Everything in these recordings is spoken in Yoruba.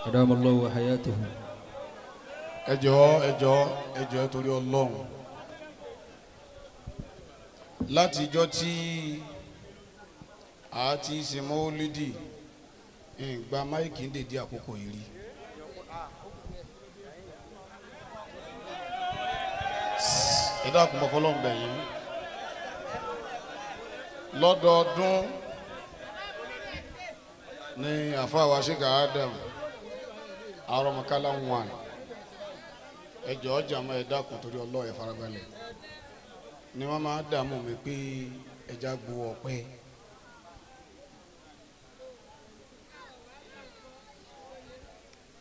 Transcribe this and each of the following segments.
أدام الله حياته. Ẹ jọ̀ọ́, ẹ jọ̀ọ́, ẹ jọ̀ọ́, torí Ọlọ́run, láti ijọ́ tí a ti ṣe mọ́lídì ìgbà mic ń dèdí àkókò yìí rí. Ẹ dákun, mọ́ fọlọ́run bẹ̀ yín. Lọ́dọọdún ní àfáà Sheikh Adam arọmọkálá wọn. Ẹ jọ̀ọ́ jàmọ́, ẹ dákun torí Ọlọ́run, ẹ farabalẹ̀. Ni wọ́n máa dààmú mi pé ẹja gbowó ọpẹ́.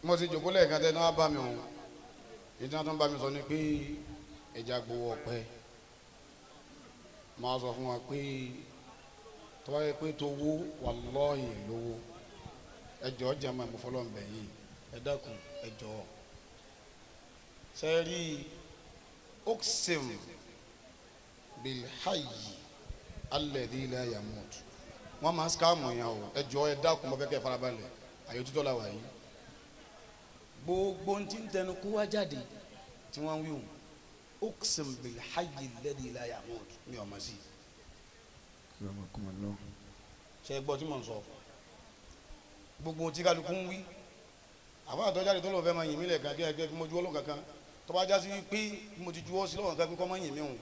Mo ti jòkó lẹ́ẹ̀kan tẹ́ náà bá mi hàn, ìdí náà tó ń bá mi sọ ni pé ẹja gbowó ọpẹ́. Máa sọ fún wa pé tó bá yẹ pé tó wó, wàlọ́ọ̀hìn lówó. Ẹ jọ̀ọ́ jàmọ́, mo fọlọ́run bẹ̀ yín, ẹ dákun, ẹ jọ̀ọ́. Sẹ́rí أقسم بالحي الذي لا يموت. Wọ́n máa ń scam yẹn o. Ẹ jọ̀ọ́, ẹ dákun, mo fẹ́ kẹ́ ẹ farabalẹ̀. Àyè òtítọ́ la wà yìí. Gbogbo ntí ń tẹnu kó wá jáde tí wọ́n ń wí hùn, أقسم بالحي الذي لا يموت, mi ò mọ̀ sí. أكرمكم الله. Ṣe gbọ́ tí mò ń sọ? Gbogbo tí kálukú ń wí, àbá àtọ́jáde tó lọ́ọ́ fẹ́ máa yìn mí lẹ́ẹ̀kan kí ẹgbẹ́ kí mo juwọ́ lọ́wọ́ kankan, tó bá já sí pé mo ti juwọ́ sí lọ́wọ́ kankan pé kọ́ máa yìn mí hùn,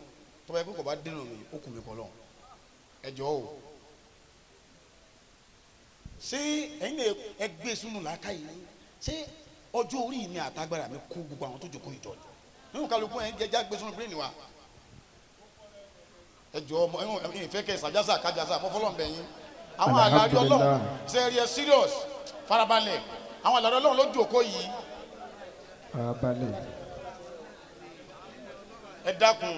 tó bá yẹ kó kò bá dènà mi, ó kù mí kọ́ lọ́hùn. Ẹ jọ̀ọ́ o, ṣé ẹ̀yin lè ẹ gbé sínú làákàyè yín? Ṣé ọjọ́ orí mi àtagbára mi kó gbogbo àwọn tó jókòó ìjọ ni nínú kálukú ẹ̀ ń jẹ́ gbé sínú brain wa? Ẹ jọ̀ọ́, ọmọ ẹ ìfẹ́ kẹ sàjásà kájásà mọ́fọ́lọ́ bẹ̀ yín. Àwọn àlàrí Ọlọ́run, ṣe rí ẹ serious, farabalẹ̀. Àwọn àlàrí Ọlọ́run ló jókòó yìí. Farabalẹ̀. Ẹ dákun,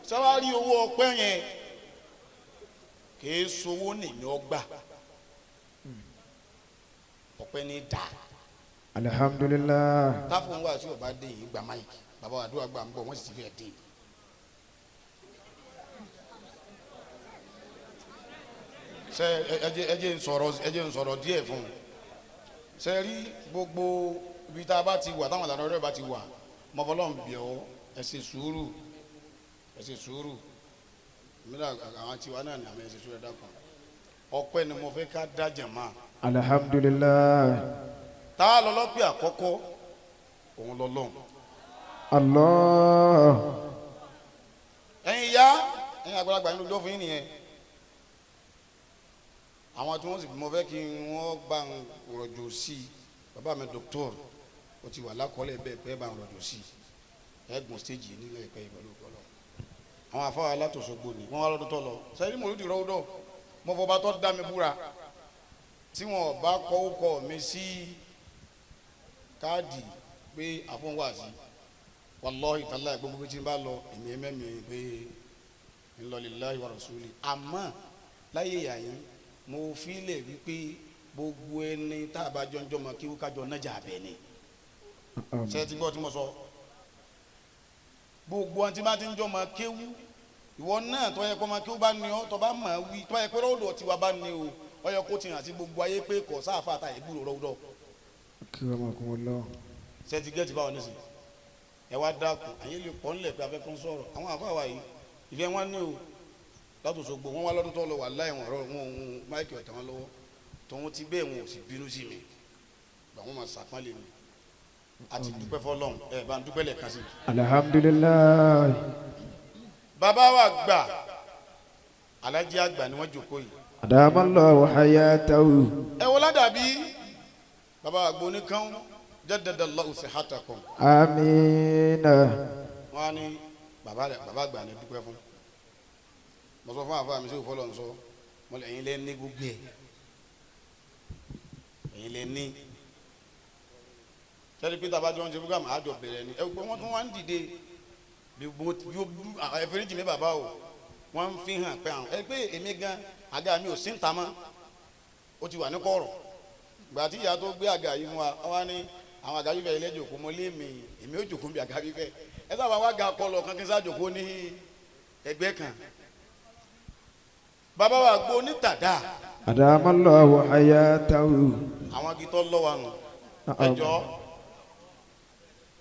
sáwárí owó ọpẹ́ yẹn kìí sowó nìyẹn, ọgbà ọpẹ́ ní dáa. Alhamdulillah. Táfù ń wá sí ọba dé yìí, gba mic. Bàbá wa àdúrà gbà ń bọ̀, wọ́n sì ti fẹ́ dé. Ṣe ẹ jẹ́ ń sọ̀rọ̀, ẹ jẹ́ ń sọ̀rọ̀ díẹ̀ fún un. Ṣe rí gbogbo ibi tá a bá ti wà, táwọn àlànà ọ̀rẹ́ bá ti wà, mọ̀fọ́lọ́n bẹ̀ ọ́, ẹ ṣe sùúrù, ẹ ṣe sùúrù. Mílíọ̀nù àwọn tiwa náà ní àmì, ẹ ṣe sùúrù. Ẹ dákun, ọpẹ́ ni mo fẹ́ ká dá jàmá. Alhamdulillah. Tá a lọ lọ́pẹ́ àkọ́kọ́, òun lọ́lọ́run. Allah. Ẹ̀yin ìyá, ẹ̀yin àgbàlagbà nínú ìjọ fún yín nìyẹn. Àwọn tí wọ́n sì mọ fẹ́ kí wọ́n bá ń rọ̀jò sí i, bàbá mi doctor, ó ti wà lákọọ́lẹ̀ bẹ́ẹ̀ pẹ́ bá ń rọ̀jò sí i. Ẹ̀gùn stage yìí nílẹ̀ ìpẹ́ ìpẹ̀lú ọpọlọ àwọn afáwọn alátòsógbò ni wọ́n wá lọ́dún tó lọ sẹ́yìn mòlúdi rọ́ọ̀dọ̀. Mo fọba tó dá mi búra, tí wọn bá kọ́ ọkọ mi sí káàdì pé àfọ̀nwá sí, wàlọ́ọ̀hì tàlá, gbogbo bí tí n bá lọ, èmi ẹ̀ mẹ́mi pé ńlọlẹ́láhi wa rasuli. Àmọ́ láyé yàyín, mo filẹ̀ wípé gbogbo ẹni tá a bá jọjọ́ mọ kí wọ́n kájọ nájà abẹ ni. Ṣé ti gbọ́ tí mo sọ? Gbogbo ẹni tí bá ti ń jọ mọ kéwú, ìwọ náà tó yẹ kó mọ kéwú bá ní ọ, tó bá mọ̀ wí, tó yẹ pé rọ́ọ̀dọ̀ tiwa bá ní o, ọ yẹ kó ti hàn sí gbogbo ayé pé kò sáfà ta ìgbúrò rọ́ọ̀dọ̀. Akramakumullah. Ṣé ti gẹ́tì báwọn nísìnyí? Ẹ wá dákun, àyè lè pọ̀ ńlẹ̀ pé afẹ́kún sọ̀rọ̀. Àwọn àfáwà yìí, ìfẹ́ wọn ní o látòsogbo wọn wá lọ́dún tó lọ wà láì wọn rọ wọn òun mic ọ̀tẹ̀ wọn lọ́wọ́ tòun ti bẹ́ẹ̀, wọn ò sì bínú sí mi gbà, wọn máa sàpọ́nlé mi. Àti dúpẹ́ fọlọ́run, ẹ bá ń dúpẹ́ lẹ́ẹ̀kan sí i. Alhamdulillah. Bàbá wa gbà, alájí àgbà ni wọ́n jókòó yìí. Adamallahu hayatahu. Ẹ wọlé dàbí bàbá wa gbóni kan, jaddadallahu sihhatakum. Amina. Wọn á ní bàbá rẹ, bàbá àgbà ni dúpẹ́ fún. Mo sọ fún àfa mi sí òfọlọ́ nsọ, mo lè ẹ̀yin lẹ́ ní gbogbo ẹ̀, ẹ̀yin lẹ́ ní sẹ́ni pété abájọ́ ń ṣe program àjọ bẹ̀rẹ̀ ni. Ẹ gbọ́ wọn tún wá ń dìde bí bo yóò ẹ fẹ́rẹ́ jì mí bàbá o. Wọ́n ń fi hàn pé àwọn ẹ pé èmi gan àga mi ò sí ń ta mọ́, ó ti wà ní kọ̀rọ̀. Gbà tí ìyá tó gbé àga yìí fún wa, wọ́n á ní àwọn àga fífẹ́ ilé jòkó. Mo lé mi, èmi ó jòkó bí àga fífẹ́. Ẹ sábà wá ga kọlọ̀ kan kí n sá jòkó ní ẹgbẹ́ kan. Bàbá wa gbó onítàdá. أدام الله حياته. Àwọn igi tó lọ́ wa nù. Ẹ jọ̀ọ́,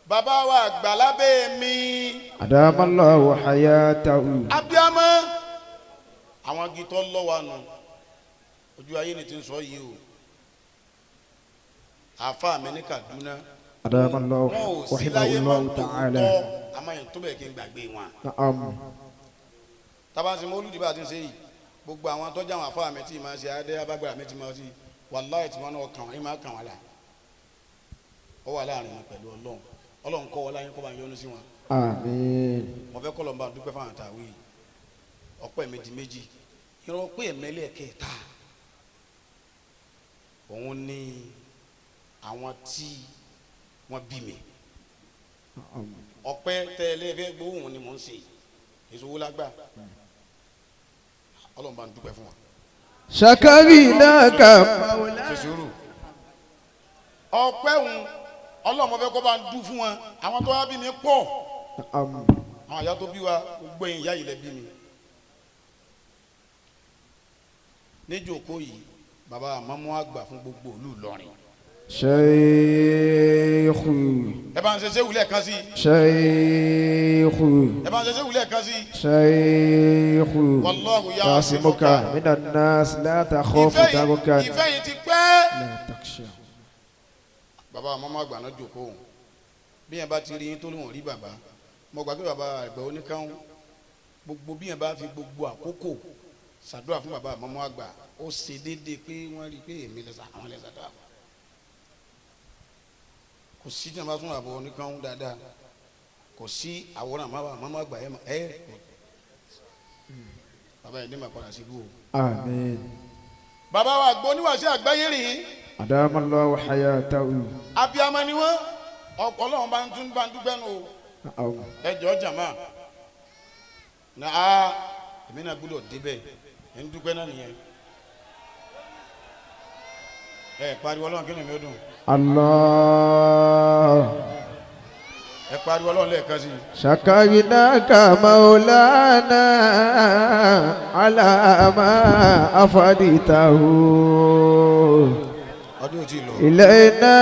bàbá wa àgbà lábẹ́ mi. أدام الله حياته. Abiyamọ, àwọn igi tó lọ́ wa nù. Ojú ayé ni ti ń sọ yìí o. Àfa mi ní Kaduna. أدام الله Wọn ò sí رحمه láyé mọ́ الله تعالى. tòótọ́, àmọ́ yẹn tó bẹ̀ kí n gbàgbé wọn. نعم. Tabansi mọ́lúdi bá a ti ń ṣe yìí, gbogbo àwọn tọ́jú àwọn afá mi tí ma ṣe adé abágbára mi tí ma ṣe, wàláyé tí wọn náà kàn wọ́n, máa kàn wọ́n la. Ó wà láàrin mi pẹ̀lú Ọlọ́run. Ọlọ́run kọ́ wọlé ayé kọ́ bá ń yọ́nú sí wọn. آمين. Mo fẹ́ kọ́ lọ́n bá dúpẹ́ fáwọn àtàwí yìí. Ọpẹ́ mi di méjì, irun pé ẹ̀mẹ́lẹ̀ kẹta òun ní àwọn tí wọ́n bí mi. نعم. Ọpẹ́ tẹ́lẹ̀ fẹ́ gbóhùn ni mò ń ṣe, èso wo lágbà. Ọlọ́run bá ń dúpẹ́ fún wọn. شكرناك. Ṣe sùúrù, ọpẹ́ òun Ọlọ́run mo fẹ́ kó bá ń dún fún wọn. Àwọn tó wá bí mi pọ̀. نعم. Àwọn àyà tó bí wa, gbogbo ẹ̀yin ìyá yìí lẹ bí mi. Níjókòó yìí, bàbá àmọ́mọ́ àgbà fún gbogbo ìlú Ìlọrin. شيخ. Ẹ bá ń ṣe séwù lẹ́ẹ̀kan sí. شيخ. Ẹ bá ń ṣe séwù lẹ́ẹ̀kan sí. شيخ. Wallahu يعصمك من الناس، لا تخاف Ìfẹ́ yìí, دركا. ìfẹ́ yìí ti pẹ́. لا تخشى. Bàbá àmọ́mọ́ àgbà náà jókòó òun, bí yẹn bá ti rí yín tó lóun rí bàbá, mo gbà pé bàbá àgbà oníkàwọn gbogbo, bí yẹn bá fi gbogbo àkókò ṣàdúrà fún bàbá àmọ́mọ́ àgbà, ó ṣe déédéé pé wọ́n rí i pé èmi lẹ́sà àwọn lẹ́sà dáa. Kò sí tí wọn bá tún bàbá oníkàwọn dáadáa, kò sí àwòrán àmọ́mọ́ àgbà ẹ̀ ẹ̀ bàbá yẹn ní ma padà sí ibú o. آمين. Bàbá wa àgbà oníwàásí àgbáyé rèé. أدام الله حياته. Abiyamọ ni wọn. Ọlọ́run bá ń tún bá ń dúpẹ́ nù o. نعم. Ẹ jọ̀ọ́ jàmá, na a èmi náà gbọ́dọ̀ débẹ̀. Ẹ ń dúpẹ́ náà nìyẹn. Ẹ pariwo Ọlọ́run kí ni mi ó dùn. الله. Ẹ pariwo Ọlọ́run lẹ́ẹ̀kan sí i. شكرناك مولانا على ما أفدته Ọdún ò tí ì lọ. إلينا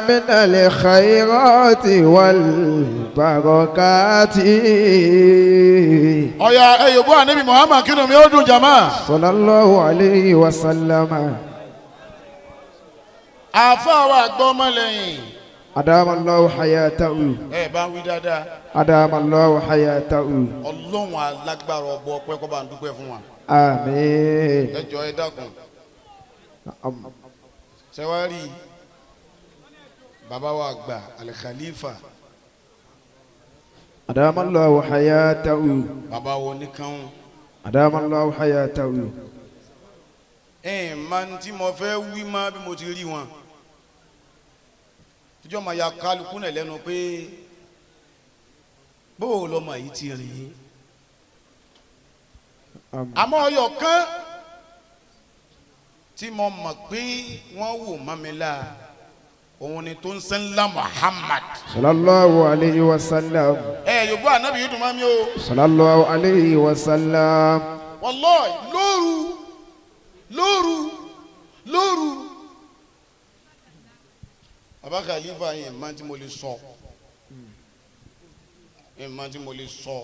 من الخيرات والبركات. Ọ̀yà, ẹ yòbó ànábì Muhammad, kí ni mi ó dùn jàmá. صلى الله عليه وسلم. Àfa wa gbọ́ ọmọlẹ́yìn. أدام الله حياته. Ẹ bá ń wí dáadáa. أدام الله حياته. Ọlọ́run alágbára ọbọ ọpẹ́ kọ́ bá ń dúpẹ́ fún wa. آمين. Ẹ jọ̀ọ́, ẹ dákun. نعم. Sẹwárì bàbá wa àgbà Al-Khalifa. أدام الله حياته. Bàbá wo nìkan. أدام الله حياته. Ẹ máa ń tí mo fẹ́ wí má bí mo ti rí wọn tíjọ́ máa ya kálukú náà lẹ́nu pé bó o lọ́mọ yìí ti rìn. نعم. Àmọ́ ọyọ̀ kan tí mo mọ̀ pé wọ́n wò mọ́ mi la, òun ni tó ń sẹ́ ńlá Muhammad. صلى الله عليه وسلم. Ẹ yòbó ànábì yìí dùn mọ́ mi o. صلى الله عليه وسلم. Wallahi, lóru lóru lóru, baba Khalifa yìí máa tí mo lè sọ ẹ̀ máa tí mo lè sọ,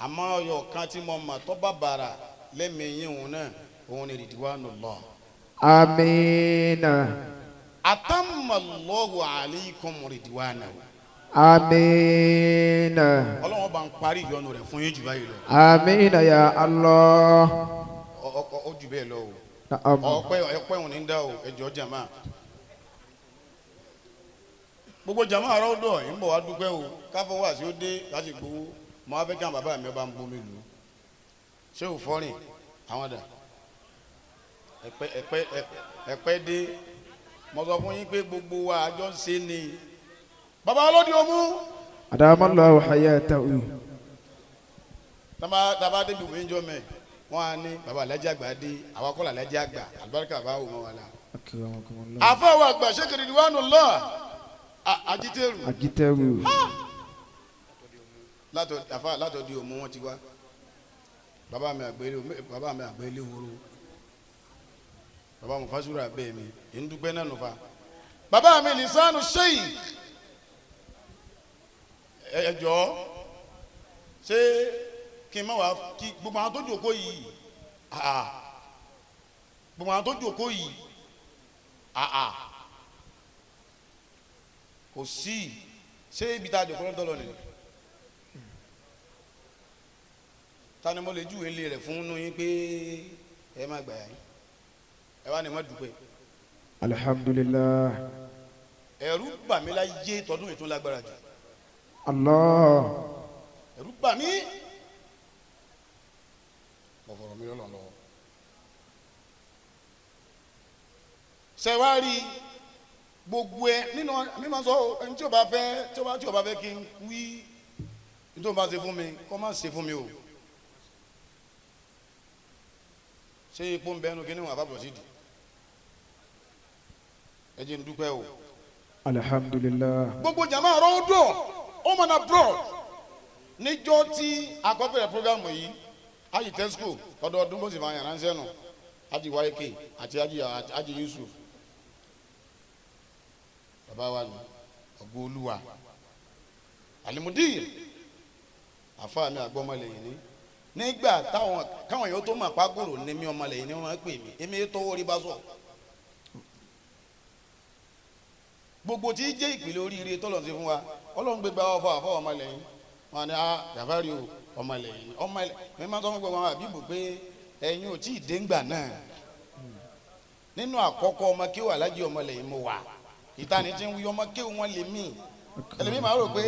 àmọ́ ọyọ̀ kan tí mo mọ̀ tó bá bàrà lẹ́mìí yín, òun náà òun ni ridwanullah. آمين. Atamallahu alaykum ridwanahu. آمين. Ọlọ́wọ́n bá ń parí ìyọnu rẹ̀ fún yín jù báyìí lọ. آمين يا الله. Ọ ọ ó jù bẹ́ẹ̀ lọ o. نعم. Ọpẹ́, ọpẹ́ òun ní dá o. Ẹjọ́ jama, gbogbo jama àrọ dọ ń bọ̀ wá dúpẹ́ o. Káfọ́ wá sí ó dé láti gbowó. Mo wá fẹ́ kí àwọn bàbá mi ọba ń bomi lù ú. Ṣé ò fọ́rìn àwọn dà? Ẹ̀pẹ́ ẹ̀pẹ́ ẹ̀pẹ́ dé. Mo sọ fún yín pé gbogbo wa àjọ ń ṣe ni bàbá ọlọ́dún ọmú. أدام الله حياته. Taba débi wòye jọ mẹ, wọn á ní bàbá alájà àgbà dé. Àwa kọ́ làlájà àgbà, àlùbáríkà bá wò wọn wà lá. أكرمكم الله. Àfọwọ́ àgbà sẹ́kìrì Ridwanullah ajiteru. Ajiteru. Látọ̀ àfa látọ̀ di òmu wọn ti wá. Bàbá mi àgbélé, bàbá mi àgbélé woro. Bàbá mo fásúrà bẹ́ẹ̀ mi ń dúpẹ́ náà nù fa. Bàbá mi lisanu sheikh ẹ jọ ṣé kí n má wá kí gbogbo àwọn tó jókòó yìí, àà, gbogbo àwọn tó jókòó yìí, àà, kò sí ṣé ibi tá a jókòó lọ́dọ̀ lọ́nìí ta ni mo lè júwe ilé rẹ̀ fún inú yín pé ẹ má gbà yín ẹ wá ní má dúpẹ́. Alhamdulillah. Ẹ̀rù bà mí láyé tọdún yìí tó lágbára jù. Allah. Ẹ̀rù bà mí, mo fọ̀rọ̀ mi lọ́lọ́ lọ́wọ́. Ṣẹ̀wárí gbogbo ẹ nínú mi máa sọ ẹni tí o bá fẹ́ tí o bá fẹ́ kí n wí ní tó o bá ṣe fún mi kó má ṣe fún mi o. Ṣé ipò ń bẹnu kí ni wọn àbábọ̀ sí di ẹ jẹ́ n dúpẹ́ o. Alhamdulillah. Gbogbo jama rọ́ọ̀dọ̀ home and abroad níjọ́ tí akọ́bẹ̀rẹ̀ programu yìí ayi tesco ọdọọdún bó sì máa yàrá ń sẹ́nu aji yk àti aji Yusuf bàbá wa ni ọgbọ olúwa alimudir àfa mi àgbọ̀ ọmọlẹ́yìn ni nígbà táwọn káwọn yóò tó mọ̀ pàgòrò ní mi ọmọlẹ́yìn ni wọ́n pè mí èmi tọwọ́ rí bá sọ. Gbogbo tí jẹ́ ìpìlẹ̀ oríire tọ́lọ̀ ṣe fún wa ọlọ́run gbégbá wa fọ àfọ ọmọlẹ́yìn wọn ni ah Jàfárì o ọmọlẹ́yìn ọmọlẹ́yìn mi máa ń sọ fún gbogbo àwọn àbíbù pé ẹ̀yin ò tí ì dé ńgbà náà nínú àkọ́kọ́ ọmọ kéwù alájí ọmọlẹ́yìn mo wà ìtàní tí ń wí ọmọ kéwù wọn lè mí ẹlẹ́mí máa rò pé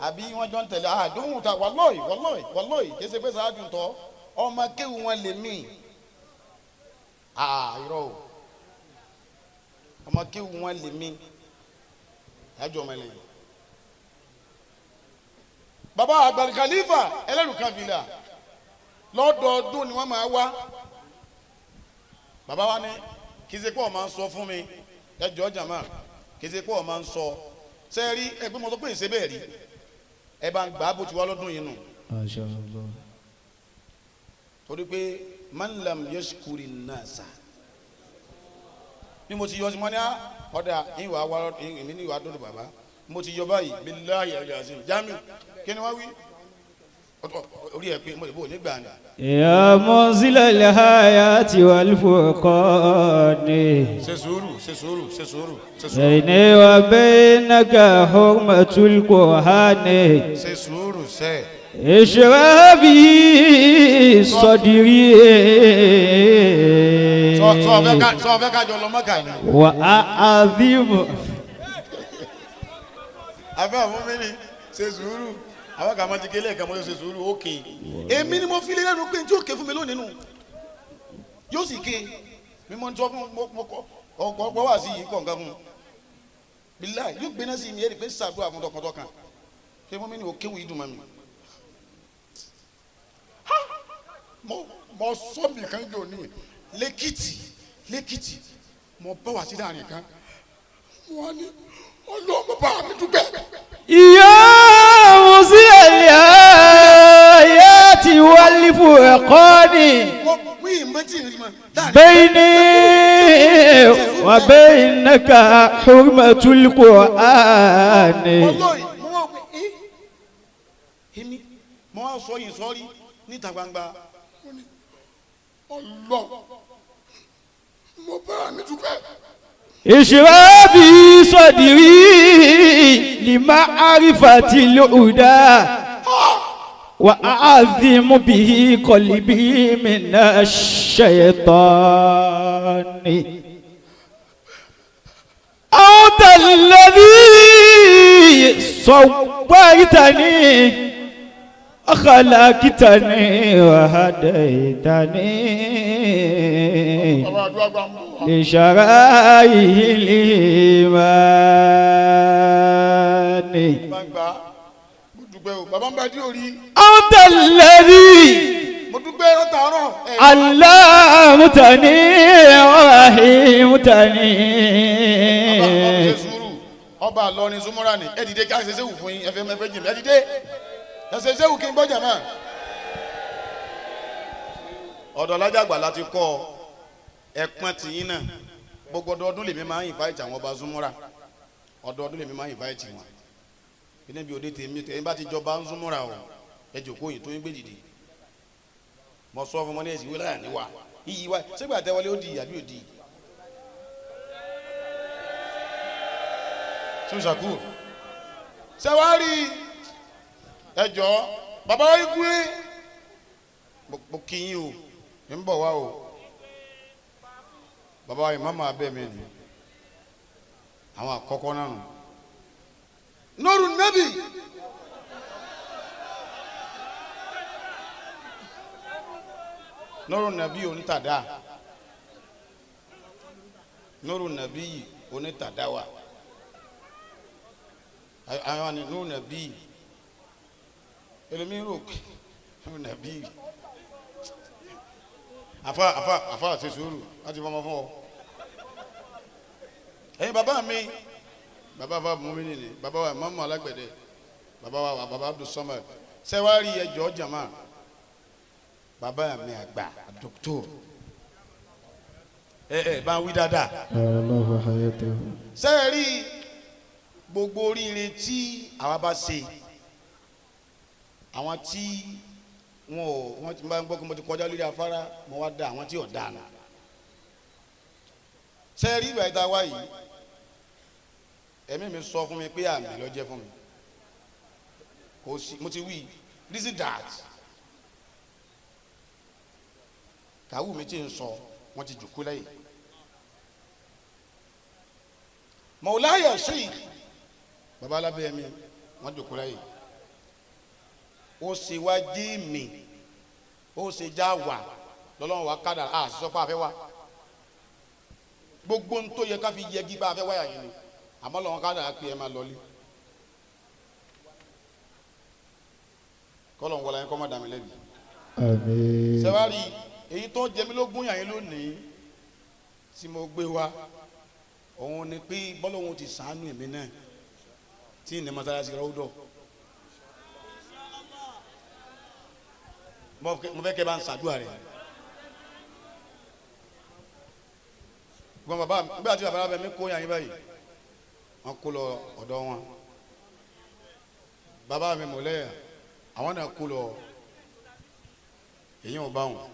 àbí wọ́n jọ ń tẹ̀lé àdóhùn ta wàlọ́ọ̀yì wàlọ́ọ̀yì wàlọ́ọ̀yì kì í ṣe pé sáájú tọ́ ọmọ kéwù wọn lè mí irọ́ o ọmọ kéwù wọn lè mí ẹjọ ọmọlẹ́yìn. Baba àgbàlì khalifa ẹlẹ́rù kan fìlà lọ́dọọdún ni wọ́n máa wá. Baba wa ní kì í ṣe pé ọ̀ máa ń sọ fún mi ẹjọ́ jàmá kì í ṣe pé ọ̀ máa ń sọ sẹ́ẹ̀rí ẹgbẹ́ mọ́tò pé ìṣe bẹ́ẹ̀ rí ẹ bá ń gbà á bó ti wá lọ́dún yìí nù. Masha Allah. Torí pé man lam yashkuri nasa bí mo ti yọ sí mọ́ ní ọ̀dà ìwà wa èmi ní ìwà dọ́dọ̀ bàbá mo ti yọ báyìí billahi al-azim jamiu kí ni wọ́n wí orí ẹ̀ pé mo lè bò nígbà ni. يا منزل الآيات والفرقان ṣe sùúrù ṣe sùúrù ṣe sùúrù ṣe sùúrù. بيني وبينك حرمة القرآن ṣe sùúrù ṣe. اشرح بي صدري sọ fẹ́ ká jọ lọ Mọ́kà ni. وأعظم àfẹ́ àwọn mi ni ṣe sùúrù àwọn kà máa ti kélé ẹ̀ka mọ́ ṣe sùúrù ókè. Èmi ni mo fi lé lẹ́nu pé tí ó ké fún mi lónìí nù yóò sì ké mi mọ ní sọ fún mo kọ ọ̀pọ̀ wá sí yìí kọ̀ nǹkan fún un bíláì yóò gbéná sí mi ẹ̀rí pé sàdúrà fún tọkàntọkàn ṣé mọ́mí ni ò kéwù yìí dùn mọ́ mi. Mo sọ mi kan jò ní lẹ́kìtì lẹ́kìtì mo bá wá sí láàrin kan wọ́n ní ọlọ́mọ bá mi dúpẹ́. يا منزل الآيات والفرقان wọ́n wí ìmọ̀tì ìmọ̀ láàrin. بيني وبينك حرمة القرآن Ọlọ́yìn mo wá pé ẹ́ èmi mo wá sọ yìí sọ́rí níta gbangba mo ní ọlọ́ mo bá mi dúpẹ́. اشرح بي صدري لمعرفة الهدى وأعظم به قلبي من الشيطان أنت الذي صورتني خلقتني وهديتني Bàbá àdúrà gbà ń bọ̀ wá. لشرائع الإيمان Bàbá ń gbà á. Mo dúpẹ́ o bàbá ń bá dí orí. أنت الذي Mo dúpẹ́ látàárọ̀. Ẹ علمتني ورحمتني bàbá ṣe sùúrù ọba àlọrin súnmọ́ra ni ẹ dìde kí a ṣe séwù fún yín ẹ fẹ́ mẹ́fẹ́ jìn mí ẹ dìde ẹ ṣe séwù kí n gbọ́ jàmá. Ọ̀dọ̀ alájàgbà la ti kọ́ ọ Ẹ̀pọ̀n tìyín náà gbogbo ọdọọdún lèmi máa ń invite àwọn ọba Zúmúrà, ọdọọdún lèmi máa ń invite wọn. Kíní bí òde tèmi tèmi bá ti jọba ń Zúmúrà o, ẹ jòkó yìí tó ń gbé dìde. Mo sọ fún wọn ní ẹ̀sìn wíwá níwá iyì wa sígbà tẹ́wọlé ó di àbí ó di. Sùsàkù sẹwárí ẹjọ bàbá wa ikú yé mo kí yín o, ń bọ̀ wá o. Bàbá wa ìmáàmù abẹ́ mi ni àwọn àkọ́kọ́ náà nù. Nuru Nabi Nuru Nabi onítàdá, Nuru Nabi onítàdá wa àwọn ni Nuru Nabi ẹlòmíín rò pé Nuru Nabi afa afa afa ṣe sùúrù láti fọmọ fún ọ. Ẹ̀yin bàbá mi, bàbá bá mú mi nìyí, bàbá wa mọ́mọ́ alágbẹ̀dẹ, bàbá wa bàbá Abdul Samad sẹ́wárí ẹjọ́ jama, bàbá mi àgbà dọ́kítọ̀ ẹ ẹ bá wí dáadáa. Allahu hayatahu. Sẹ́ẹ̀rí gbogbo oríire tí àwa bá ṣe, àwọn tí wọn ò wọn ti máa ń gbọ́ pé mo ti kọjá lórí afárá, mo wá da àwọn tí ò dáa nù. Sẹ́ẹ̀rí ìgbà ìta wá yìí, ẹ̀mí mi sọ fún mi pé àmì ló jẹ́ fún mi. Kò sí, mo ti wí reason that kàwú mi ti ń sọ wọ́n ti jòkó lẹ́yìn. Mọ̀láyà Sheikh baba alábẹ́ mi wọ́n jòkó lẹ́yìn. Ó ṣe wá jí mi, ó ṣe já wà lọ́lọ́run wa kádà á sọ pé a fẹ́ wá. Gbogbo ń tó yẹ ká fi yẹgi bá a fẹ́ wáyà yẹn ni, àmọ́ lọ́wọ́n kádà á pè é máa lọlé. Kọ́lọ̀ ń wọlé yẹn kọ́ má dàmí lẹ́bi. Àmín. Sẹ́wárì èyí tó jẹ mí lógún yàn yín lónìí tí mo gbé wa, òun ni pé bọ́lọ́hún ti sàánú èmi náà tí ní mọ́sálásí rọ́ọ̀dọ̀. Mo fẹ́ kẹ́ bá ń ṣàdúrà rẹ̀. Gbọ́n bàbá nígbà tí bàbá mi kó yàn yín báyìí, wọ́n kó lọ ọ̀dọ̀ wọn. Bàbá mi mọ̀lẹ́yà àwọn náà kó lọ èyí ò bá wọn.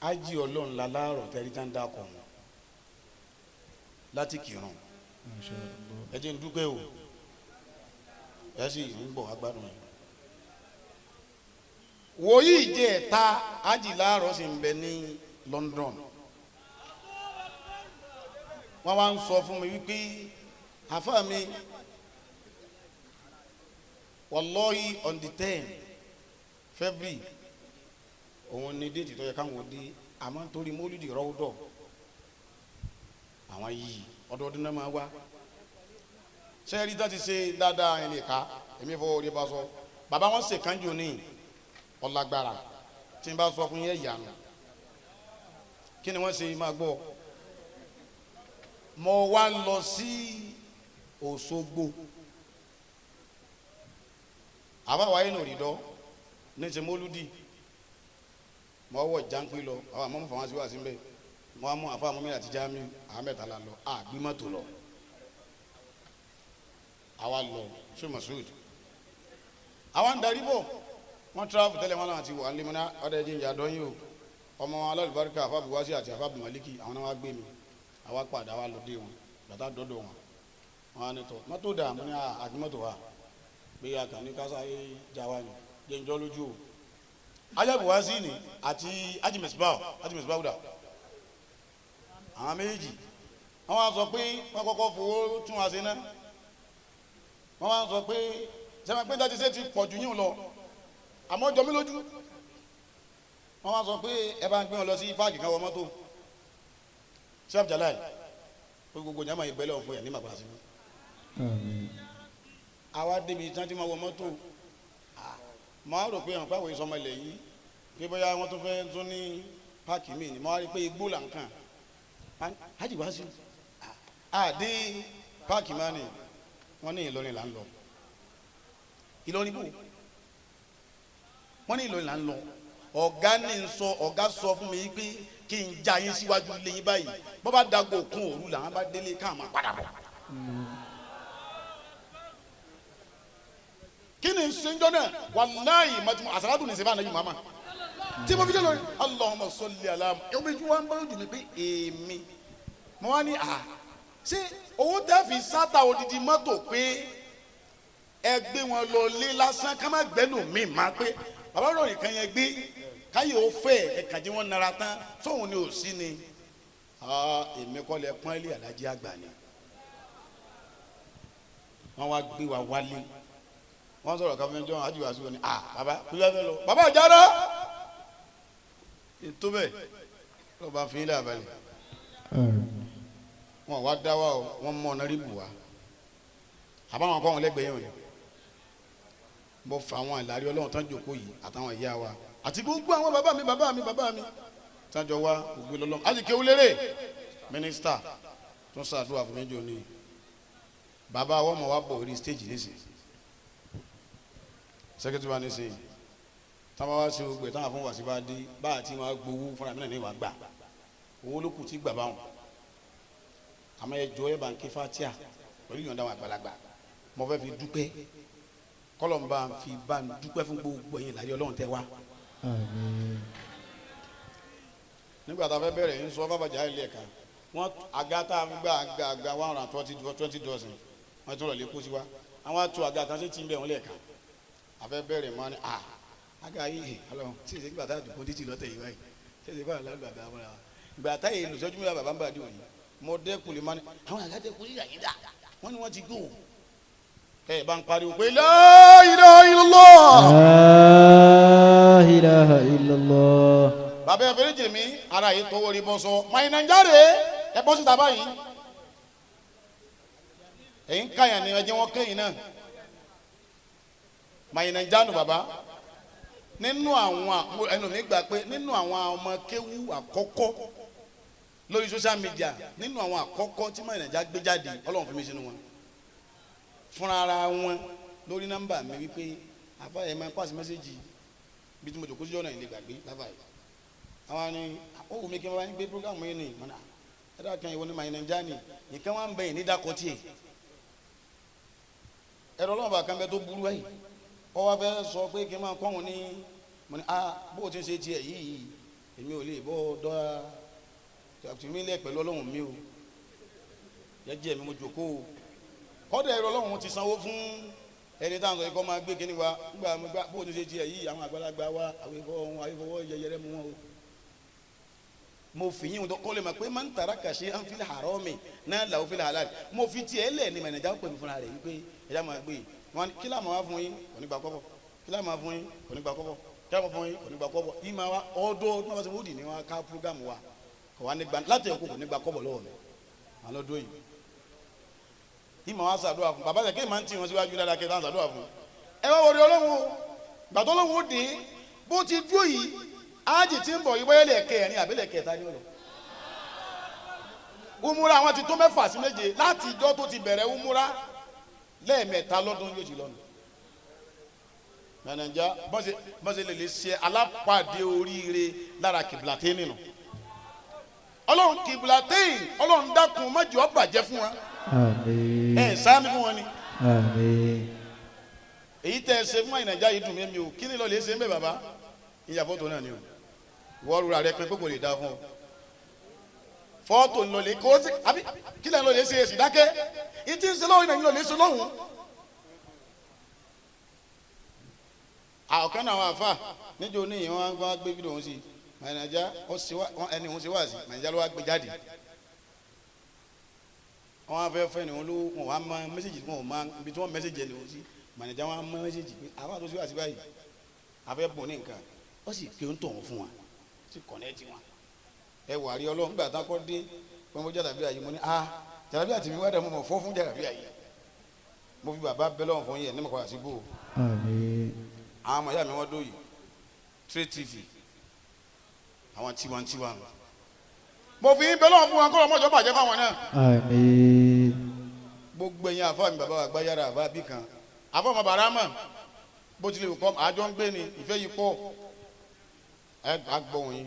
Ájì ọlọ́run la láàárọ̀ tẹ́rí tá ń dákọ̀ wọn láti kírun. Ẹ jẹ́ n dúpẹ́ o, ẹ sì ń bọ̀ agbádùn yìí. Wòyí ìjẹ́ ẹ̀ta ájì láàárọ̀ sì ń bẹ ní London. Wọ́n wá ń sọ fún mi wípé àfáà mi wallahi on the 10 February òun ni déètì tó yẹ káwọn dé, àmọ́ nítorí mólúdì rọ́ọ̀dọ̀ àwọn yìí ọdọọdún náà máa wá. Sẹ́ẹ̀rí tó ti ṣe dáadáa ẹni ká èmi fọwọ́ orí bá sọ bàbá wọn ṣe kánjú ní ọlágbára tí n bá sọ fún yẹn yànnà kí ni wọ́n ṣe máa gbọ́. Mo wá lọ sí Òṣogbo, àbáwá yẹn ò rí dọ́ ní ṣe mólúdì, mo wọ jáńpé lọ àwọn àmọ́ fún wa sí wá sí mbẹ́, mo wá mú àfa àmọ́ mi àti jámi àwọn mẹ́ta la lọ àgbé mọ́tò lọ, àwa lọ ṣé Masud àwa ń darí bọ̀, wọ́n tíráfù tẹ́lẹ̀ wọn náà ti wà nílé mọ́ná ọ̀dọ̀ ẹ̀jẹ̀ ìyá dọ́yìn o, ọmọ alálùbáríkà àfa buwasi àti àfa bumaliki àwọn náà wá gbé mi, àwa padà àwa lọ dé wọn bàtà dọ́dọ̀ wọn, wọn á ní tọ́ mọ́tò dà mọ́ ní àgbé mọ́tò wa pé àkànní kásá yé já wa ni jẹ́ njọ́ lójú o. Ajabuwasi ni àti ajimẹsibáwò dà àwọn méjì wọn wá sọ pé wọn kọ́kọ́ fowó tún wa ṣe ná, wọn wá sọ pé sẹwọn pé dájú ṣe ti pọ̀ jù yín lọ àmọ́ jọ mí lójú. Wọn wá sọ pé ẹ bá ń gbé wọn lọ sí páàkì kan wọ mọ́tò sẹf jalai pé gbogbo nyàmà yìí bẹ́lẹ̀ ọ̀fọ̀ yẹn ní màgbà sí mi. Àwa débi tí wọ́n ti máa wọ mọ́tò, mọ á rò pé àwọn pàwọ̀ ìsọmọ ilẹ̀ yìí pé bóyá wọ́n tún fẹ́ tún ní páàkì mi ni mọ á rí pé igbó là ń kàn ájì wá sí àdé páàkì máa ní wọ́n ní Ìlọrin là ń lọ. Ìlọrin bò wọ́n ní Ìlọrin là ń lọ. Ọ̀gá ní sọ, ọ̀gá sọ fún mi pé kí n já yín síwájú lé yín báyìí bọ́ bá dago òkun òru làwọn bá délé káwọn máa padà bọ̀. Kí ni sẹ́njọ́ náà wàláyé màtí àsàlátù ní sèbá nàbí màmá tí mo fi dé lórí Allahumma salli ala omi tí wọ́n bá lójú mi pé èmi mo wá ní à ṣé owó tẹ́ fi sáta odidi mọ́tò pé ẹ gbé wọn lọ lé lásán ká má gbẹ́nu mi má pé bàbá rọ̀ nìkan yẹn gbé káyọ̀ ó fẹ́ ẹ kàn jí wọn nara tán sóhun ni ò sí ni èmi kọ́ lẹ pọ́n ilé alájí àgbà ni wọ́n wá gbé wa wálé wọ́n sọ̀rọ̀ káfíń jọ́ àjùwà sí wọn ni bàbá kí ló fẹ́ lọ bàbá ọ̀jára ètò bẹ́ẹ̀ lọ́ba fi ilé àbálẹ̀ wọn wá dá wa o wọn mọ ọ̀nà rí bù wá àbáwọn kọ́ wọn lẹ́gbẹ̀ẹ́ yẹn o ní mo fa àwọn ìlàrí ọlọ́run tán jòkó yìí àtàwọn ìyá wa àti gbogbo àwọn bàbá mi bàbá mi bàbá mi tán jọ wá gbogbo lọ́lọ́run àti kéwúlérè mínísítà tó ń ṣàdúrà fún mi jò ní bàbá wọn mọ̀ wá bọ̀ orí stéèjì nísìnyí sẹkẹtì wa nísìnyí táwọn wá sí gbogbo ẹ̀ táwọn fún wàsí bá dé bá àti máa gbowó fúnra mi náà ní wàá gbà owó ló kù tí gbà báwọn àmọ́ ẹ jọ ẹ bá ń ké fatia pẹ̀lú ìyọ̀ǹda àwọn àgbàlagbà mo fẹ́ fi dúpẹ́ kọ́lọ́mbà fi bá ń dúpẹ́ fún gbogbo ẹ̀yin ìlàrí ọlọ́run tẹ́ wá. Nígbà tá a fẹ́ bẹ̀rẹ̀ ń sọ fáfàjà ilé ẹ̀ka wọ́n àga tá a gbà àga àga 120 dozen wọ́n tún lọ lè kó sí wa àwọn àtò àga kan sí ti ń bẹ̀ wọ́n lẹ́ẹ̀kan a fẹ́ bẹ̀rẹ̀ mọ́ ni àga yìí ọlọ́run tí ìṣe gbà tá a dùn kó títì lọ́tẹ̀ yìí báyìí tí ìṣe gbà lálù àga wọn ìgbà táyé lùsọ́jú mi bàbá ń bàdí òyìn mo dẹ́kun lè má ní àwọn àga tẹ kú sí àyíká wọ́n ní wọ́n ti gbó ẹ bá ń pariwo pé la ilaha illallah. La ilaha illallah. Bàbá ẹ fẹ́rẹ́ jèmí ara yìí tọwọ́ rí bọ́ sọ Mayinanjáde ẹ bọ́ síta báyìí ẹ̀yin káyà ni ẹ jẹ́ wọ́n kẹ́yìn náà Mayinanjánu bàbá nínú àwọn ẹnu mi gbà pé nínú àwọn ọmọ kéwú àkọ́kọ́ lórí social media nínú àwọn àkọ́kọ́ tí Mayinanja gbé jáde Ọlọ́run fi mi sínú wọn fúnra ara wọn lórí nọ́mbà mi wípé àfáàyè máa ń pàṣẹ mẹ́sẹ́jì bí tí mo jòkó síjọ́ náà ilé gbàgbé láfààyè àwọn ni ó wù mí kí n bá yín gbé programu yín ni mọ̀nà ẹ̀dá kan ìwọ ni Mayinanja ni nìkan wà ń bẹ̀yìn ní dákọ̀ tiẹ̀ ẹ̀rọ ọlọ́run bá kan bẹ tó burú báyìí ọ wá fẹ́ sọ pé kí n máa kọ́ òun ní mo ní ah bó o ti ń ṣe tiẹ̀ yìí èmi ò lè bọ́ dọ́ra tìmí lẹ̀ pẹ̀lú ọlọ́run mi o jẹ́jẹ́ mi mo jòkó o kọ́dà ẹ̀rọ ọlọ́run ti sanwó fún ẹni táwọn sọ yìí kọ́ máa gbé kíní wa gbà gbà bó o ti ṣe tiẹ̀ yìí àwọn àgbàlagbà wa àwọn ìfọwọ́ yẹyẹrẹ mu wọn o mo fi yín kó lè mọ̀ pé máa ń tara kàṣe à ń fi harami náà làwọn fi halal mo fi tiẹ̀ lẹ̀ ní mẹ̀nẹ̀dá pè mí fúnra rẹ̀ wípé ẹ̀dá máa gbé wọn kí láàmú wá fún yín kò ní gba kọ́bọ̀ kí láàmú wá fún yín kò ní gba kọ́bọ̀ kí láàmú fún yín kò ní gba kọ́bọ̀ yín máa wá ọdọ ọdún máa bá ṣe wúdì ní wọn ká púrógámù wa kò wá ní gba láti ẹ̀kọ́ kò ní gba kọ́bọ̀ lọ́wọ́ mi àwọn lọ́dún yìí yín máa wá ṣàdúrà fún bàbá rẹ̀ kí máa ń tì wọn síwájú dáadáa kí ẹ ṣàdúrà fún ẹ wá wọlé ọlọ́run o gbàtọ́ ọlọ́run ó dé bó ti dúró yìí ájì tí ń bọ̀ yìí bóyá lẹ́ẹ̀kẹ́ ẹ̀rin àbí lẹ́ẹ̀kẹta ní ọ̀lọ́ umura àwọn ti tó 6 sí 7 láti ìjọ tó ti bẹ̀rẹ̀ umura lẹ́ẹ̀mẹ́ta lọ́dún yóò ti lọ́nu Nàìjíríà bọ́sẹ̀ lè lè ṣe alápàdé oríire lára kìbìlàtẹ́ nínú ọlọ́run kìbìlàtẹ́ ọlọ́run dákun má jẹ́ ó bàjẹ́ fún wa. Àmín. Ẹ sáámi fún wọn ni. Àmín. Èyí tẹ́ ẹ ṣe fún Nàìjíríà yìí dùn mí mi o kí ni lọ́ọ́ lè ṣe ń bẹ̀ bàbá ìyàfọ́ tó náà ni o wọ́n rúra rẹ pé kò lè dá fún ọ fọ́tò ńlọlẹ̀ kó sí àbí kí lẹ́nu lè ṣe èsì dákẹ́ ìtí ń ṣe lọ́wọ́ ìnáyìn lọ́lẹ̀ ṣe lọ́hùn. Àọ̀kan náà àwọn àfà níjó ní ìyẹn wọn gbé fídíò òun sí Mayinanja ẹni òun ṣe wá sí Mayinanja ló wá gbé jáde wọn á fẹ́ fẹ́ ni wọn ló wọn wá mọ mẹ́sẹ̀gì wọn ò mọ ibi tí wọ́n mẹ́sẹ̀gì ẹni òun sí Mayinanja wọn á mọ mẹ́sẹ̀gì pé àwọn àtúnṣe wá sí báyìí àfẹ́ bùn ní nǹkan ó sì pé ń tọ̀hún fún wa sì kọ̀nẹ́ẹ̀tì wọn. Ẹ wà rí ọlọ́run gbà tán kọ́ dé pé mo jàdàbí àyè mo ní a jàdàbí àti mi wá dà mo mọ̀ fọ́ fún jàdàbí àyè mo fi bàbá bẹ́ lọ́wọ́ fún yẹn ní mọ̀kọ́ àti bò. Àmín. Àwọn ọmọ ìyá mi wọ́n dóyè Trade TV àwọn tiwantiwa nù. Mo fi bẹ́ lọ́wọ́ fún wọn kọ́ ọmọjọ́ bàjẹ́ fáwọn náà. Àmín. Gbogbo ẹ̀yin àfa mi bàbá wa gbá yàrá àbá bí kan àfọ ọmọ bàrà mọ̀ bó tilẹ̀ kọ́ àjọ ń gbé ni ìfẹ́ yìí pọ̀ ẹ gbọ́ wọ̀nyí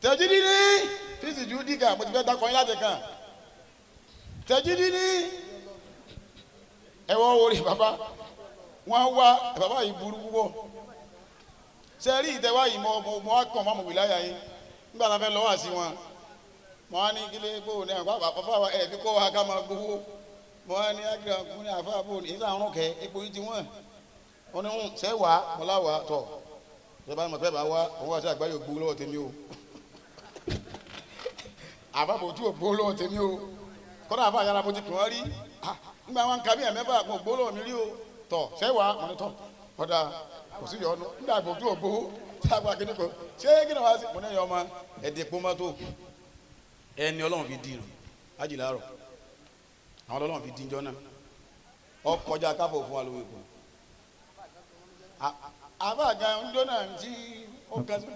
Tẹ̀jídì ní fíìsì ju dìgà mo ti fẹ́ dakọ̀ yín láti kàn. Tẹ̀jídì ní ẹ̀wọ̀n orí bàbá wọn wá bàbá yìí burú púpọ̀. Sẹ́rí ìtẹ̀wá yìí mo mo mo wá kàn fáwọn wìláyà yìí nígbà tá a fẹ́ lọ́wọ́ àsí wọn. Mo wá ní kílé kó ní àwọn bàbá wa ẹ̀ fi kó wa ká máa gbowó. Mo wá ní akíra kún ní àfa bò ní ìsàn àrùn kẹ epo yìí ti wọ́n. Wọ́n ní ń sẹ́ wàá mo lá wàá tọ̀. Ìjọba mọ̀ pé bá wá òun wá sí àgbáyé ògbó lọ́wọ́ tèmi o. Àbábò tí ògbó lọ́wọ́ tèmi o. Kọ́dà àfa àyàrá mo ti kàn wọ́n rí. Nígbà wọn kà bí ẹ̀mẹ́fà kò gbó lọ́wọ́ mi rí o. Tọ̀ sẹ́ wàá mo ní tọ̀. Ọ̀dà kò sí yọnu nígbà àgbò tí ògbó sábà kíní kò ṣé kí ni wàá sí. Mo ní ẹ̀yọ́ ọmọ ẹ̀dẹ̀ pọ́nmọ́tò ẹni Ọlọ́run fi dín ajílárọ̀ àwọn Ọlọ́run fi dín jọ náà ọkọjá káfọ̀ fún wa lówó èkó. Àbá gan ń jó náà tí ó ga sí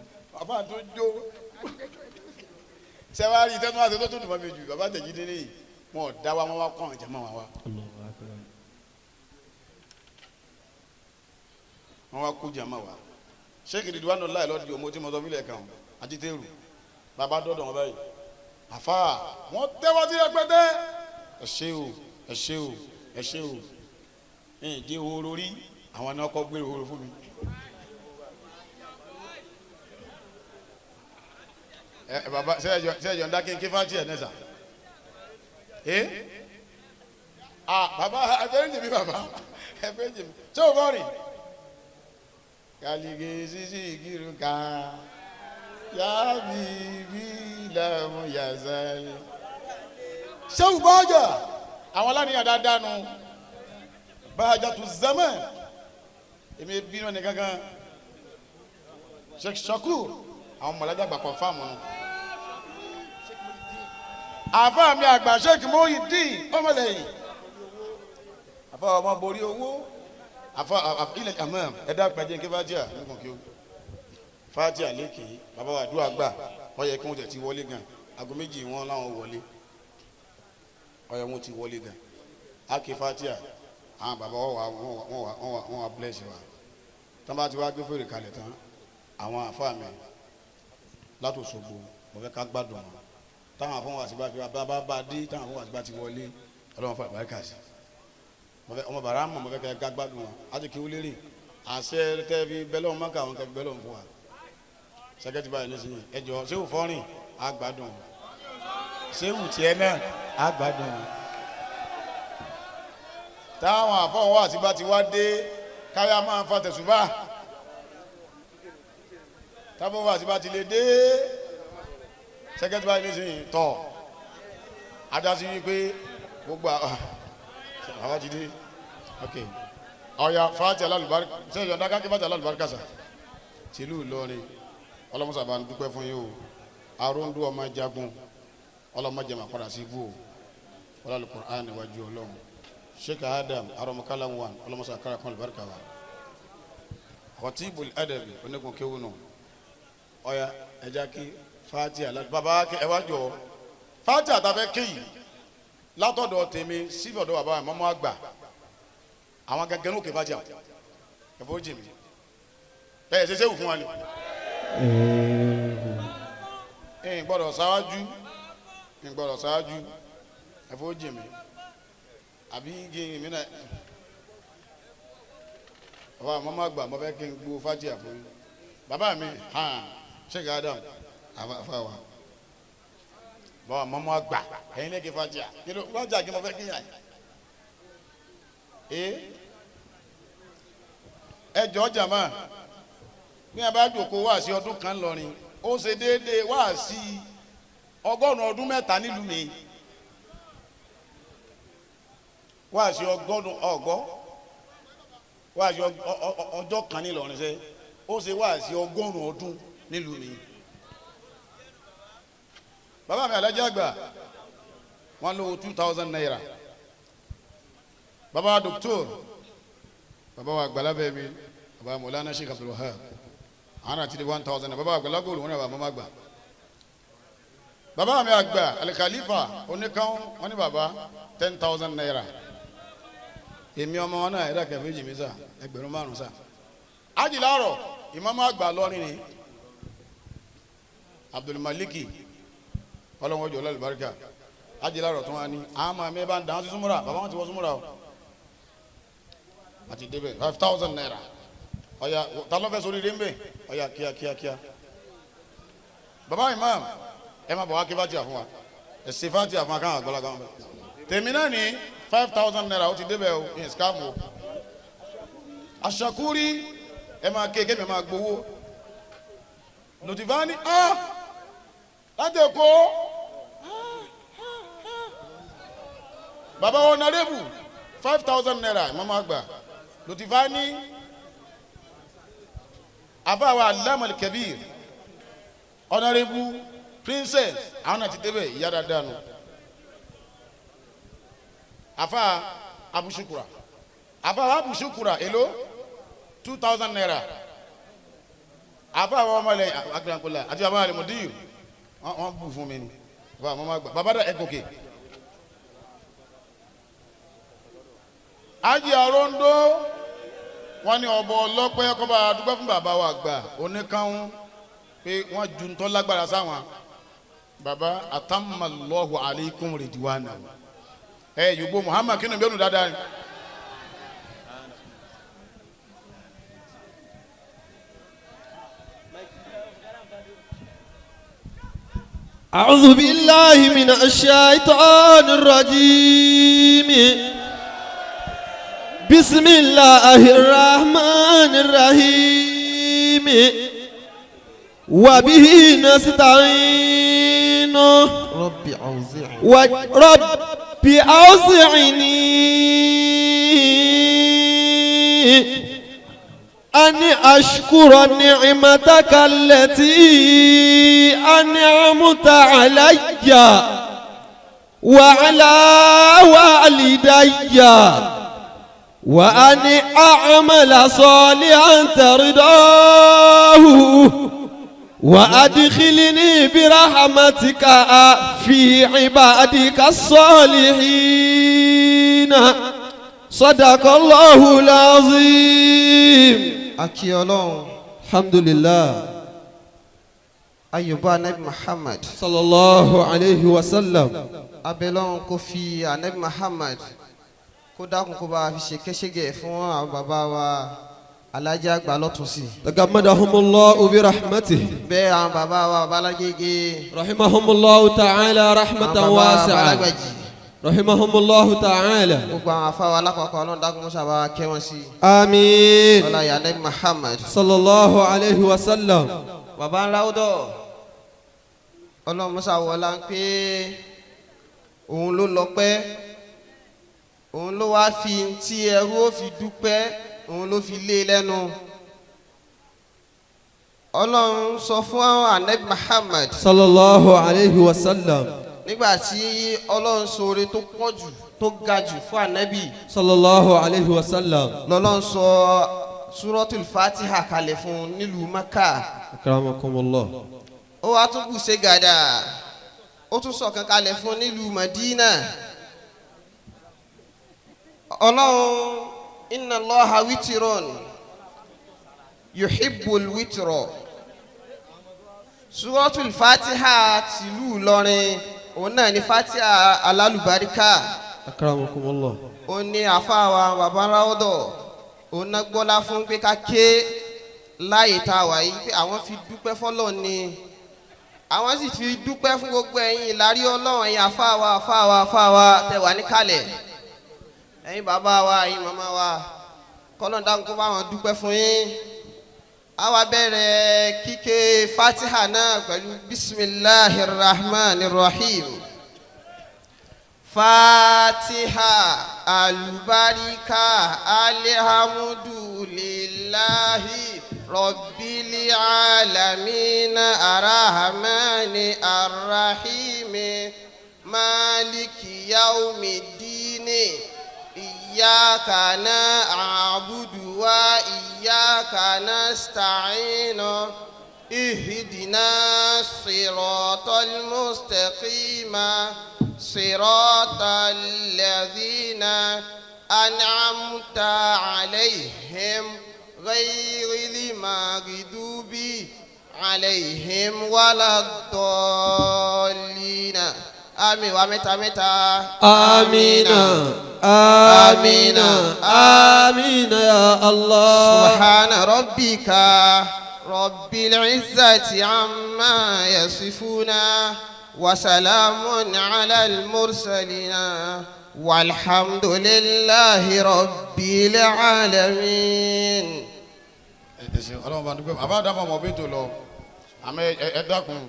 àbá tó jó sẹwárí tẹnu àti tó tó dùn mọ́ mi jù bàbá Tẹ̀jídé ní wọn ò dá wa wọn wá kọ́ àwọn jàmọ́ wa wá Allahu akbar. wọn wá kó jàmọ́ wa. Sheikh Ridwanu láì lọ́ọ́ di ọmọ tí mo sọ fílẹ̀ kan ajitẹ́rù bàbá dọ́dọ̀ wọn báyìí àfa wọn tẹ́wọ́ sí rẹpẹtẹ ẹ ṣé o ẹ ṣé o ẹ ṣé o ẹ jẹ́ horo rí àwọn ni wọn kọ́ gbé horo fún mi. Ẹ bàbá sẹ́yọ̀ ń dákẹ́ kí fáńtì ẹ̀ nẹ́sà ẹ ah bàbá ẹ fẹ́ jì mí bàbá ẹ fẹ́ jì mí ṣé o bọ́ rìn kalige sisi giruka yabi bi lamu yazali. Sẹ́wù bájà àwọn aláníyàn dáadáa nu bájà tó zẹ́mẹ̀ èmi bínú ẹni kankan Sheikh Shakur àwọn mọ̀lájà gbà kọ̀ǹfàmù nu. Àfa mi àgbà Sheikh Muhyiddin ọmọlẹ́yìn àfa ọmọ borí owó afa ilẹ̀ amam ẹ̀dá pẹ̀jẹ́ nkẹ́ fatia nǹkan kí o fatia lékè bàbá wa àdúrà gbà wọ́n yẹ kí wọ́n tẹ̀ ti wọlé gan aago méjì wọn làwọn wọlé wọ́n yẹ wọ́n ti wọlé gan ake fatia àwọn bàbá wọn wà wọn wà wọn wà wọn wà bless wa tán bá ti wá gbé fèrè kalẹ̀ tán àwọn àfa mi láti Òṣogbo mo fẹ́ ká gbádùn wọn táwọn afọwọ́ àti bá fi wá bá bá dé táwọn afọwọ́ àti bá ti wọlé ọlọ́run fún àbáríkà sí mọfẹ ọmọ bàrà mọ mọfẹ kẹ gbàgbádùn wọn àti kí wúlérè àṣẹ tẹbi bẹlẹ wọn kà wọn kẹ bẹlẹ wọn fún wa sẹkẹtì báyìí nísìnyí ẹjọ sẹwù fọrin àgbàdùn sẹwù tiẹ náà àgbàdùn. Táwọn àfọwọ́ àti bá ti wá dé káyà máa fa tẹ̀sùbá táwọn àti bá ti lè dé sẹkẹtì báyìí nísìnyí tọ adásí wípé gbogbo àwọn ti dé ok ọ̀ya fati alálùbáríkà sẹ́yìn ọ̀dà kákí fati alálùbáríkà sà tìlú Ìlọrin ọlọ́mọsà bá ń dúpẹ́ fún yín o aróńdó ọmọ jagun ọlọ́mọdé máa padà sí ibú o ọlọ́lùkùránì níwájú ọlọ́run Sheikh Adam arọmọkálá wọn ọlọ́mọsà kára kan alùbáríkà wa Khatibul Adabi onígun kéwù nù ọ̀ya ẹja kí fati alálùbáríkà bàbá ẹ wá jọ fati àtàfẹ́ kéyìí látọ̀dọ̀ tèmi síbọ̀dọ̀ bàbá mi mọ́mọ́ àgbà àwọn gẹ́gẹ́ ní òkè fàjà ẹ̀fọ́ jì mí ẹ̀ ṣe sẹ́wù fún wa ni. Ẹ̀ ń gbọ́dọ̀ ṣáájú ń gbọ́dọ̀ ṣáájú ẹ̀fọ́ jì mí àbí kí n mi náà bàbá mi mọ́mọ́ àgbà mo fẹ́ kí n gbó fàjà fún yín bàbá mi hàn Sheikh Adam àfa wa bọ́n mọ́mọ́ àgbà ẹ̀yin lẹ́kẹ̀ fàjà kí ló fàjà kí mo fẹ́ kíyà yìí. Ẹ jọ jàmá bí a bá jòkó wá sí ọdún kan lọrin ó ṣe déédéé wá sí 100 ọdún mẹ́ta nílùú mi wá sí ọgọ́rùn ọgọ́ wá sí ọjọ́ kan nílọrin sẹ́ ó ṣe wá sí 100 ọdún nílùú mi. Bàbá mi alájà àgbà wọn lówó 2000 naira bàbá wa doctor bàbá wa àgbàlábẹ́ mi bàbá Mọ̀lánà Sheikh Abdul Wahab àwọn àti di 1000 naira bàbá wa àgbàlágòrò wọn ni bàbá mọ́mọ́ àgbà bàbá mi àgbà alikalifa oníkan wọn ni bàbá 10,000 naira èmi ọmọ wọn náà ẹ̀dá kẹfẹ́ jì mí sà 5,000 sà ajilarọ ìmọ̀mọ́ àgbà lọ́rin ni Abdulmaliki ọlọ́wọ́n jọ lálùbáríkà ajẹ́lá rọ̀ tó wá ní àmọ́ àmì ẹ̀ bá ń dáhùn sí súnmọ́ra bàbá wọn ti wọ súnmọ́ra o àti débẹ̀ 5,000 naira ọ̀yà ta ló fẹ́ sórí rí ń bẹ̀ ọ̀yà kíá kíá kíá bàbá imam ẹ má bọ̀ wá kí fatia fún wa ẹ ṣe fatia fún wa káwọn àgbàlagbà wọn bẹ tèmi náà ní 5,000 naira ó ti débẹ̀ o ní scam o aṣakuri ẹ máa ké kémi máa gbowó lòtìfáàní á láti Èkó bàbá ọ̀nàrẹ́bù 5,000 naira mọ́mọ́ àgbà lòtìfáàní àfàwà alámọ̀lì kẹbíir ọ̀nàrẹ́bù princess àwọn àti débẹ̀ ìyá dáadáa nù àfà abusukura àfà abusukura èló 2,000 naira àfà àwọn ọmọlẹ agbẹ̀rẹ̀kọlá àti bàbá àlèmọdìyù wọn bù fún mi ni bàbá mọ́mọ́ àgbà bàbá dà ẹ gòkè. Ájì àròndó wọn ní ọbọ ọlọpẹ kọba dúpẹ́ fún bàbá wa àgbà oníkàwọn pé wọn ju ntọ́ lágbára sáwọn bàbá atamallahu aleikum rìdíwánà ẹ yògbó Muhammad kínú bẹ́ẹ̀ nù dáadáa ni. أعوذ بالله من الشيطان الرجيم بسم الله الرحمن الرحيم وبه نستعين رب أوزعني ورب أوزعني أن أشكر نعمتك التي أنعمت علي وعلى والدي وأن أعمل صالحا ترضاه وأدخلني برحمتك في عبادك الصالحين صدق الله العظيم. Akí Ọlọ́run. الحمد لله. Ayọ̀bá anabi Muhammad. صلى الله عليه وسلم. Abẹ́lọ́run kò fi anabi Muhammad kó dákun kó bá fi ṣe kẹ́sẹ́gẹ̀ fún àwọn bàbá wa alájà àgbà lọ́tún sí. تغمدهم الله برحمته. Bẹ́ẹ̀ àwọn bàbá wa babalágége. رحمهم الله تعالى رحمة Àwọn bàbá wa واسعة. balágbàjì. رحمهم الله تعالى. Gbogbo àwọn afáwa alákọ̀ọ́kọ́ Ọlọ́run dákun mọ́ṣá bá wa kẹ́ wọn sí. آمين. Ọlá ìyá anabi Muhammad. صلى الله عليه وسلم. Bàbá ńlá ó dọ̀ Ọlọ́run mọ́ṣá wọlá ń pé òun ló lọ́pẹ́ òun ló wá fi tí ẹrú ó fi dúpẹ́ òun ló fi lé lẹ́nu. Ọlọ́run sọ fún anabi Muhammad صلى الله عليه وسلم. Nígbà tí Ọlọ́run ṣoore tó pọ̀ jù tó ga jù fún anabi صلى الله عليه وسلم. lọ́lọ́run sọ suratul Fatiha kalẹ̀ fún nílùú Maka. أكرمكم الله. Ó wá tún kù ṣe gàdà ó tún sọ̀kan kalẹ̀ fún nílùú Madina. Ọlọ́run inna Allaha witirun yuhibbul witro. Suratul Fatiha tìlú Ìlọrin òun náà ní Fatiha alálùbáríkà. أكرمكم الله. Ó ní àfáàwà babaláwọ́dọ̀ òun náà gbọ́lá fún pé ká ké láàyè tá a wà yìí pé àwọn fi dúpẹ́ fọlọ́ ni àwọn sì fi dúpẹ́ fún gbogbo ẹ̀yin ìlárí Ọlọ́run ẹ̀yin àfáàwà àfáàwà àfáàwà tẹ wà níkàlẹ̀ ẹ̀yin bàbá wa ẹ̀yin màmá wa kọ́lọ́n dáhùn kó bá wọn dúpẹ́ fún yín. A wá bẹ̀rẹ̀ kíké Fatiha náà pẹ̀lú bisimilahi rahman rahim. Fatiha alubarika alihamudulilahi rabbil alamin arahamani arahimi maliki yaumidini iyyaka na'budu wa iyyaka nasta'in ihdina siratal mustaqima siratal ladhina an'amta alayhim ghayril maghdubi عليهم ولا الضالين. آمين ومتى متى. آمين آمين آمين يا الله. سبحان ربك رب العزة عما يصفون وسلام على المرسلين والحمد لله رب العالمين. Ẹ ṣeun, Ọlọ́run bá dúpẹ́. Àbá dàpọ̀ mọ́ bí tó lọ, àmọ́ ẹ dákun,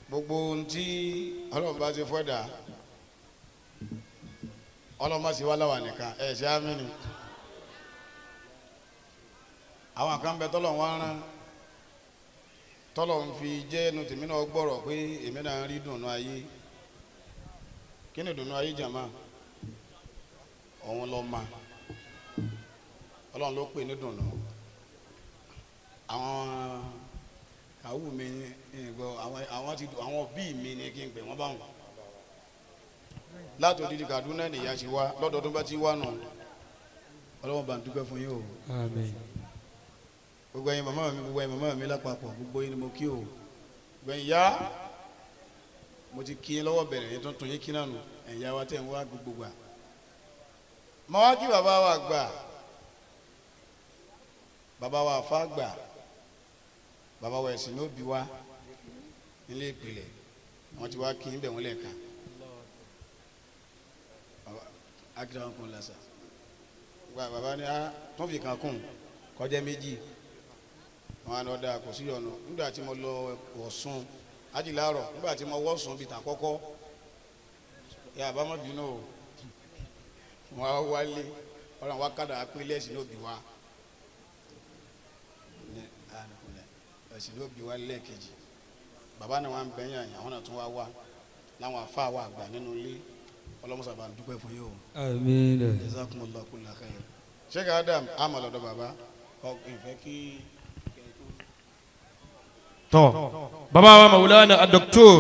gbogbo ohun tí Ọlọ́run bá ti fọ́ dà, Ọlọ́run bá sì wá láwà nìkan. Ẹ ṣe àmín ni. Àwọn kan bẹ tọ́lọ̀ wọn rán, tọ́lọ̀ ń fi jẹ́ ẹnu tèmi náà gbọ́rọ̀ pé èmi náà ń rí dùnú ayé. Kí ni dùnú ayé jàmá? Òun lọ ma Ọlọ́run ló pè ní dùnú. Àwọn kàwú mi ìgbọ́, àwọn ti àwọn òbí mi ni kí n pè wọ́n báwọn láti odidi Kaduna nìyá ti wá lọ́dọọdún bá ti wá nù. Ọlọ́run bá ń dúpẹ́ fún yín o. Àmín. Gbogbo ẹ̀yin màmá mi, gbogbo ẹ̀yin màmá mi lápapọ̀, gbogbo yín ni mo kí o. Gbogbo ẹ̀yin yá mo ti kí yín lọ́wọ́ bẹ̀rẹ̀ yín tuntun yín kí náà nù. Ẹ̀yin yá wa tẹ̀ ń wá gbogbo gbà mọ wá kí bàbá wa gbà, bàbá wa àfa gbà, bàbá wa ẹ̀sìn ló bí wa nílé ìpìlẹ̀. Wọ́n ti wá kí yín bẹ̀ wọ́n lẹ́ẹ̀kan. Bàbá akíra wọn kò lásà gba bàbá ni a tún fi kan kún kọjá méjì. Wọn á lọ da kò sí ọ̀nà. Nígbà tí mo lọ Ọ̀ṣun ajíláàrọ̀, nígbà tí mo wọ́ Ọ̀ṣun bíi tàkọ́kọ́ yà bá má bínú o, wọn á wálé. Ọlọ́run wa kádà pé lẹ́sìn ló bí wa ní ànàkùnlẹ̀ ẹ̀sìn ló bí wa lẹ́ẹ̀kejì. Bàbá náà wà ń bẹ̀yìn àyàn, àwọn náà tún wá wá láwọn afá wa àgbà nínú ilé. Ọlọ́mọsàbà ń dúpẹ́ fún yín o. Àmín. Jazakumullahu kulla khair. Sheikh Adam amalọdọ baba ọ ìfẹ́ kí. Tọ́ bàbá wa Maulana Dr.